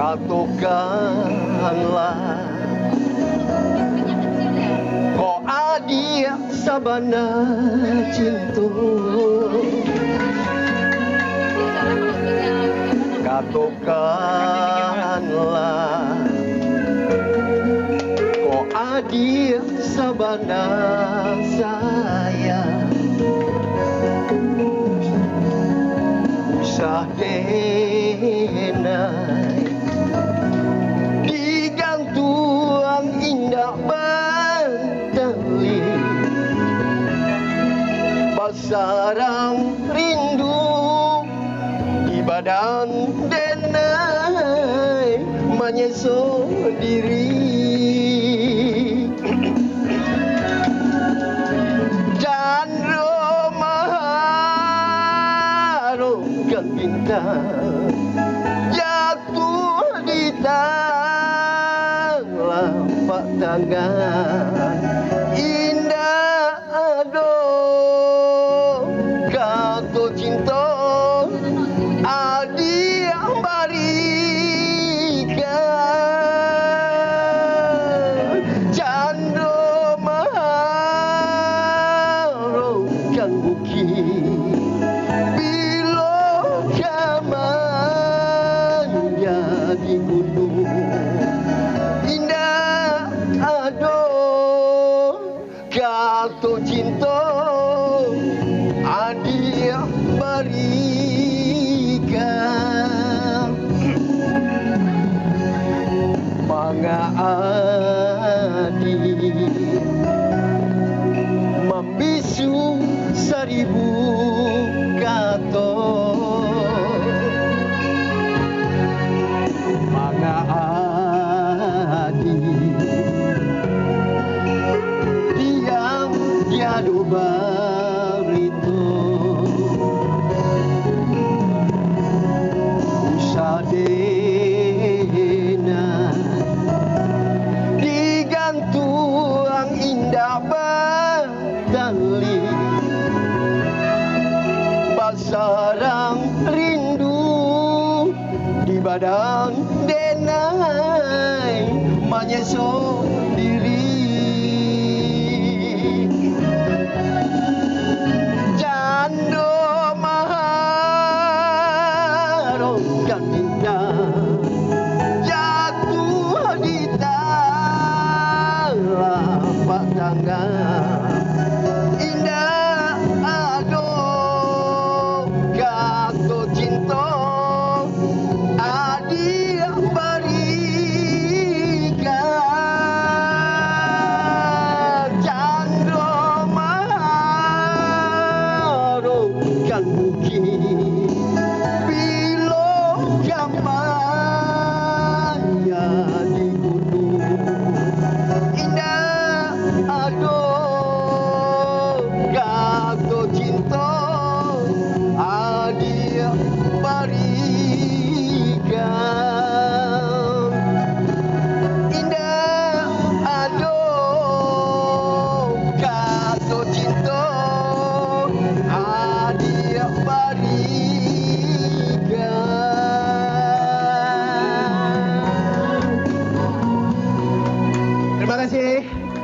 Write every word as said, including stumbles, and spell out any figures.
Katokanlah, kok adiak sabana cinto. Katokanlah, kok adiak sabana sayang. Usah denai digantuang indak batali, basarang rindu di badan denai manyeso diri. Candro maharokan bintang jatuh di talapak tangan. Indak ado kato cinto adiak barikan. Candro maharokan bukik, bilo ka manjadi gunung. Indak ado kato cinto adiak barikan. Manga adiak mambisu saribu kato. Manga adiak diam tiado barito. Usah denai digantuang indak batali, basarang rindu di badan denai manyeso diri. Candro maharokan bintang jatuh di talapak tangan. Indak ado kato cinto adiak barikan. Candro maharokan bukik, bilo ka manjadi gunung. Indak ado kato cinto adiak barikan. Indak ado kato cinto